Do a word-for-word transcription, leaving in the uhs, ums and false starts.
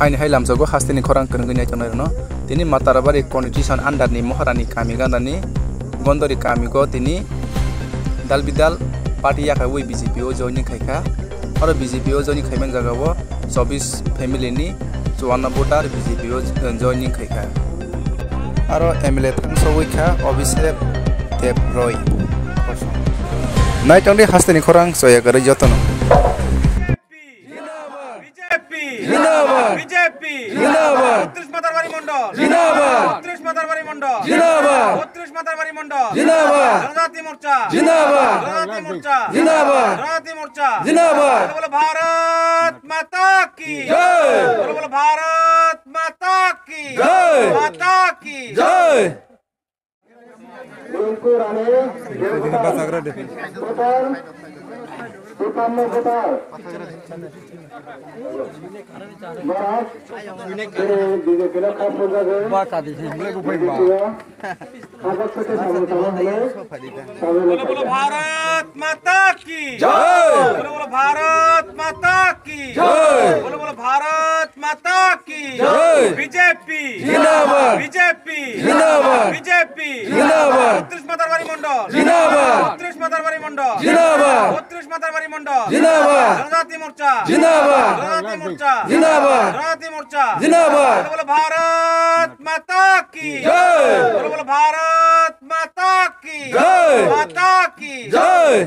Aini hai lamsogo hasteni khorang kwrwngwi naitongnai rwno. Tini Matarabari constitution under ni Moharani kami gandani Gondori kamigo tini dal bidal party yakaiwi B J P o joining khaikha. Aro B J P o joining khaiman jagao chobbish family ni chuanno voter B J P o joining khaikha. Aro M L A thangsogwi kha Abhishek Deb Roy. Naitongdi hasteni khorang choyagarwi jotono. B J P! Zindabad! B J P! Zindabad! বত্রিশ মাতারবাড়ি মণ্ডল! জিন্দাবাদ! বত্রিশ মাতারবাড়ি মণ্ডল! জিন্দাবাদ! বত্রিশ মাতারবাড়ি মণ্ডল! জিন্দাবাদ! জনজাতি মোর্চা! জিন্দাবাদ! জনজাতি মোর্চা! জিন্দাবাদ! জনজাতি মোর্চা! জিন্দাবাদ! বলো, বলো, ভারত মাতা কি! জয়! বলো, বলো, ভারত মাতা কি! জয়! মাতা কি! জয়! Bumku Rani, Voter, Voter, Voter. Boras, ini B J P lo kapu jago. Ba, tadi sih, mulai bupai ba. B J P lo. Kapu sete sabu sabu mulai. Sabu mulai. Bolo, bolo, Bharat Mata ki. Jai. Bolo, bolo, Bharat Mata ki. Jai. Bolo, bolo, Bharat Mata ki. Jai. B J P. Zindabad. B J P. Zindabad. B J P. Zindabad. বত্রিশ মাতারবাড়ি মণ্ডল। জিন্দাবাদ। বত্রিশ মাতারবাড়ি মণ্ডল। জিন্দাবাদ। বত্রিশ মাতারবাড়ি মণ্ডল। জিন্দাবাদ। জনজাতি মোর্চা। জিন্দাবাদ। জনজাতি মোর্চা। জিন্দাবাদ। জনজাতি মোর্চা। জিন্দাবাদ। বলো, বলো, ভারত মাতা কি। জয়। বলো, বলো, ভারত মাতা কি। জয়। মাতা কি। জয়।